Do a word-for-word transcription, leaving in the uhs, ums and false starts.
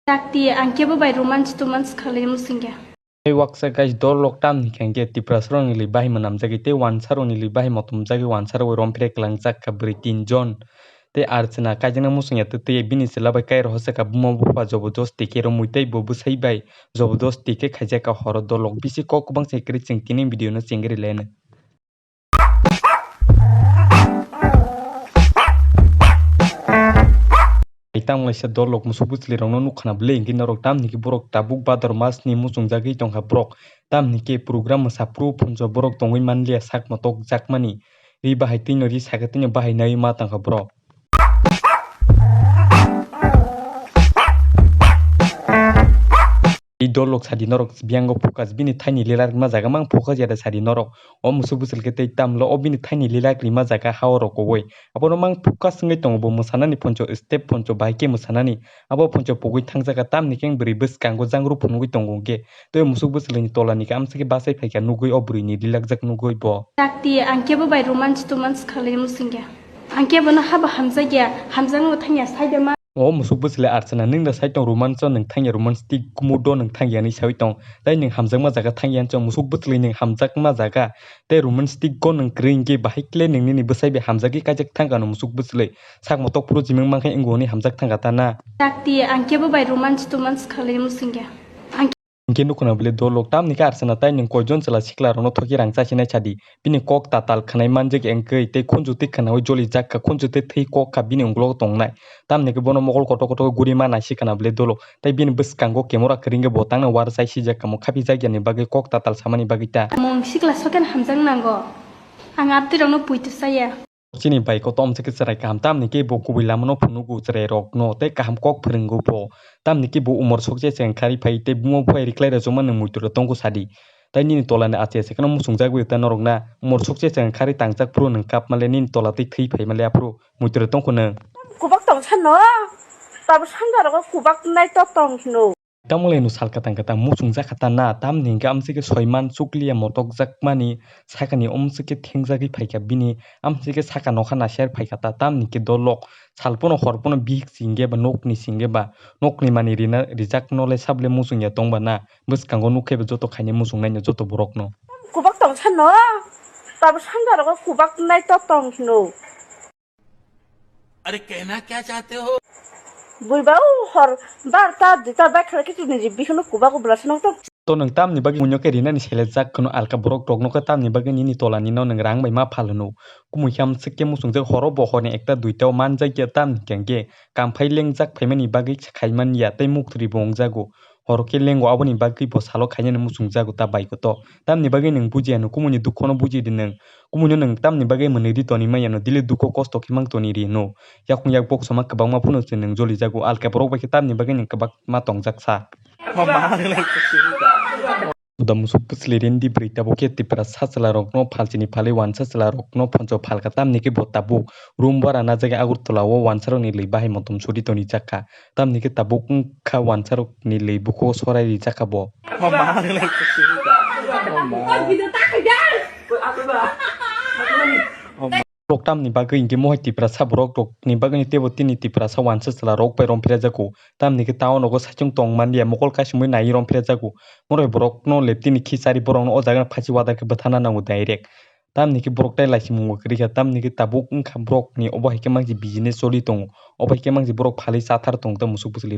Takti, ang kebo bai romance tomance khalai musingya. Tei waksa guys, dol lok tamni hwnkhe Tiprasarokni li bahai mwnamjagwi tei wansarokni li bahai motomjagwi wansarok bai romphre kwlangjak kha bwrwi tinjon. Tei Archana kaijaknai muchungya twtwi bini chwla bai kai rohorjak kha buma bupha jobodosti khe romwi tei bo bwsai bai jobodosti khe khaijak kha horo dol lok bisi kok kwbang se kwrwi chwng tini video no chengri leno. Tamo kaisa dol rok musuk bwchwlwi rokno nukha na bwle, hinkhe norok tamni khe borok tabuk bador mas ni muchungjagwi tongkha borok, tamni khe program mwsa phuru phunjo borok tongwi manliya sak motok jakmani, ri bahai twino ri saka twino bahai naiwi ma tongkha borok. I dol rok sadi norok biyango focus bini thaini lila rima jaga mang focus ya da sadi norok. O musuk bwswlkhe tei tamlo o bini thaini lila rima jaga ha o rok kowoi. Abono mang focus wngwi tongo bo mwsanani phoncho step phoncho bahai khe mwsanani. Abo phoncho pogwi thangjaga tamni khe bwrwi bwskango jangru phunugwi tongo hwnkhe tei musuk bwswlwini tolani khe amsakhe bachai phaikha nugwi o bwrwini lilakjak nugwi bo. Takti, ang kebo bai romance tomance khalai musingya. Ang kebono habo hamjakya, hamjakno thangya saida ma. O musuk bwswlwi Archana, nwng da sai tong romance o nwng thangya, romantic mood o nwng thangya hinwi sawi tong. Tei nwng hamjakma jaga thangya hinwi musuk bwswlwi nwng hamjakma jaga tei romantic o nwng kwrwi hinkhe bahai kle nwng nini bwsai bai hamjagwi kaijak thangkha no musuk bwswlwi. Sak motok phuru jimwng mankhe wngo hwnwi hamjak thangkha ta na. Takti, ang kebo bai romance tomance khalai musingya. Ang Hinkhe nukhuna bwle dol rok tamni khe Archana tai nwng koijon chwla sikla rokno thokhi rang chasinai sadi. Bini kok tatal khwnai manjak wngkhe tei khunju twi khwnaui jolijak kha, khunju tei thwi kok kha bini ungkulugo tongnai. Tamni khe bono mokol kotor kotor guri ma naisi khwna bwle dolo. Tei bini bwskango camera kwrwngwi bo tangna war chai sijak kamo khapijak yani bagwi kok tatal samani bagwi ta. Mung sikla soken hamjak nango. Ang abdi rokno puitu saya. Chini bai kotom se khe chwrai kaham tamni khe bo kubui lama no phunugo chwrai rokno tei kaham kok phwrwngo bo. Tamni khe bo umor sokse chwng kharwi phai tei buma buphai riklai rajwkma nwng muitu rok tongo sadi. Tai nini tola ni achi achi kheno muchungjagwi ta norok na. Umor sokse chwng kharwi tangjak phuru nwng kap male nini tola tei thwi phai male aphuru muitu rok tongkho nwng. Kubak tong sano, tabo sanja rogo kubak nai tok tong hino. Tamole no sal kwtang kwtang muchungjak kha ta na, tamni hwnkhe amsike soiman chukliya motokjakmani sakani omsike thengjagwi phaikha bini, amsike saka nokha naser phaikha ta, tamni khe dolok sal pono hor pono bihik singge ba nokni singge ba nokni mani rina rijak nole sable muchungya tongba na, bwskango nukhe ba joto khainai muchungnaino joto borokno. Kubak tong sano, tabo sanja rogo kubak nai tok tong hino. अरे कहना क्या चाहते हो? Bui ba o hor barta duita bai khala khe chini je bihikno kubago bwla sano to. To nwng tamni bagwi muino khe rinani selejak kheno alka borok rokno khe tamni bagwi nini tola nino nwng rang bai ma phal hwno. Kumui khe amswk khe muchungjak horo bo horni ekta duita o manjak ya tamni hwnkhe kamphai lengjak phaimani bagwi khaimani ya tei muktrwi bo wngjago. Horo khe lengo aboni bagwi bo salo khainani muchungjago ta baiko to. Tamni bagwi nwng bujiya no kumui ni dukho no buji di nwng. Kumui no nwng tamni bagwi mwnwi di toni maya no dili dukho kosto khe mang toni ri no. Yakung yak bokso ma kwbangma phano se nwng jolijago alka borok bai khe tamni bagwi nwng kwbak ma tongjak sa. Uda musuk bwsli rendi bwrwi tabuk khe Tiprasa chwla rokno phalchini phalwi wansa chwla rokno phoncho phalka tamni khe bo tabuk room bara najagwi Agartala o wansa rokni lwi bahai motom suri toni jakha. Tamni khe tabuk wngkha wansarokni lwi bukhuk sorai rijak kha bo. Borok tamni bagwi hinkhe mohai Tiprasa borok rokni bagwi teibo tini Tiprasa wansa chwla rok bai romphre jago. Tamni khe town rogo saichung tong manliya mokol kaisingwi naiwi romphre jago. Moroi borokno leptini khichari borokno o jaga phachi wadak khe bwthana nango direct. Tamni khe borok tai laisimung bo kwrwi kha, tamni khe tabuk wngkha borokni obo hai khe mangsi business choli tongo, obo hai khe mangsi borok phalwi chathar tongo tei musuk bwswli.